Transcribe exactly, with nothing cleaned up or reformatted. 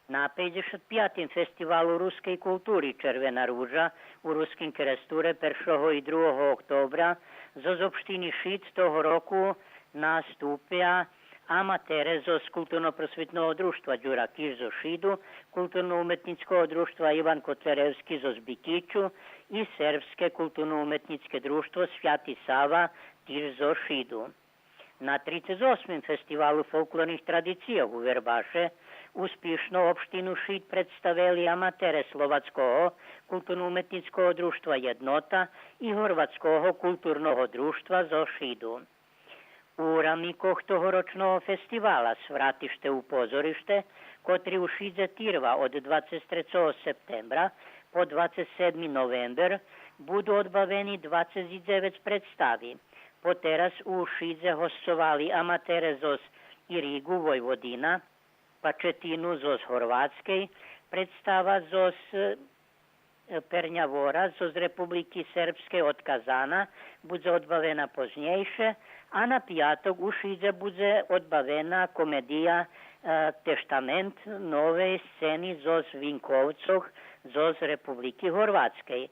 На пейдзешат пятим фестивалу рускей култури „Червена ружа” у Руским Керестуре першого и другого октобра зоз општини Шид того року наступя аматере зоз Културно-просвитного дружтва „Дюра Киш” зоз Шиду, Културно-уметнїцкого дружтва „Иван Котляревски” зоз Бикичу и Сербске културно-уметнїцке дружтво „Святи Сава” тиж зоз Шиду. На трицец осмим фестивалу фолклорних традицийох у Вербаше успишно општину Шид представели аматере Словацкого културно-уметнїцкого дружтва „Єднота” и Горватского културного дружтва зоз Шиду. У рамикох тогорочного фестивала „Свратиште у позориште”, котри у Шидзе тирва од двацец трецого септембра по двацец седми новембер, буду одбавени двацец и дзевец представи. Потераз у Шидзе госцовали аматере зоз Ириґу, Войводина, Пачетину зоз Горватскей, представа зоз, е, Пернявора зоз Републики Сербскей од Казана будзе одбавена познєйше, а на пияток у Шидзе будзе одбавена комедия, е, „Тештамент новей сцени” зоз Винковцох зоз Републики Горватскей.